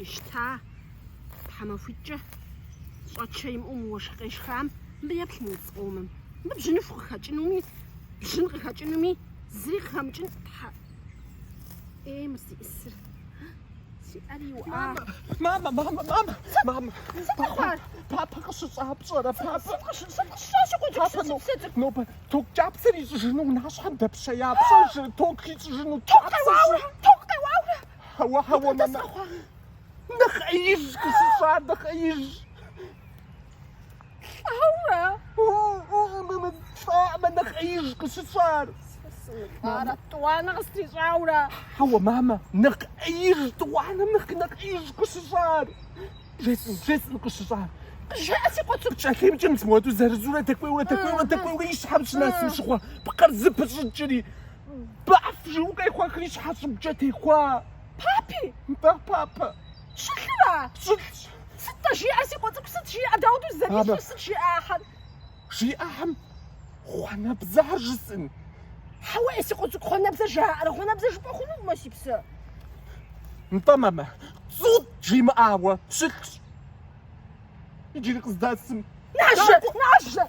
Щта, тхьэмахуитӏкӏэ щӏэчэ имыӏэу мы уэшх къешхам, мыбы еплъ мы удз къомым. Мыбы бжьыныху къыхэкӏынуми, бжьын къыхэкӏынуми, зыри къыхэмыкӏын, тхьэ. Ей, мыр зиӏысыр. Си ӏэр иуӏа. Мамэ, мамэ, мамэ, мамэ. Сыт къэхъуар? Папэ къыщыщӏа пщӏэрэ, папэ? Сыт къыщыщӏа си къуэ цӏыкӏу, Папэ, си псэ цӏыкӏу? нобэ ток кӏапсэр ищӏыжыну унащхьэм дэпщея пщӏэжрэ, ток ищӏыжыну Ток кӏапсэр къеуаурэ, ток къеуаурэ. Хьэуэ, хьэуэ, мамэ. Нэхъ ӏеиж къыщыщӏар, нэхъ ӏеиж. Лӏаурэ? Мамэ, лӏаӏымэ, нэхъ ӏеиж къыщыщӏар. Сымылӏарэ, тӏуанэ къыстрищӏаурэ. Хьэуэ, мамэ, нэхъ ӏеиж, тӏуанэм нэхъ нэхъ ӏеиж къыщыщӏар. Бжесӏэн, бжесӏэн къыщыщӏар. Къызжеӏэ, си къуэ цӏыкӏу. Пкӏэлъеймкӏэ мис мыуэду зэрызурэ дэкӏуейуэ, дэкӏуейуэ, дэкӏуейуэ и щхьэм щынэсым щыгъуэ, пкъыр зыпыщӏыкӏри, баф жиӏэу къехуэхри щхьэ щӏыбкӏэ техуа. Папи? Нтӏэ, папэ. Щылъыра? Щылъщ. Сыт-тӏэ жиӏэр, си къуэ цӏыкӏу, сыт жиӏэ, дауэду зэрищӏыр, сыт жиӏахэр? Жиӏахьэм хъуанэбзэр жысӏэн. Хьэуэ, си къуэ цӏыкӏу, хъуанэбзэ жаӏэрэ, хъуанэбзэ жыпӏэ хъунукъымэ, си псэ. Нтӏэ, мамэ, цӏут жимыӏауэ щылъщ. Иджыри къыздэсым. Нажэ, нажэ!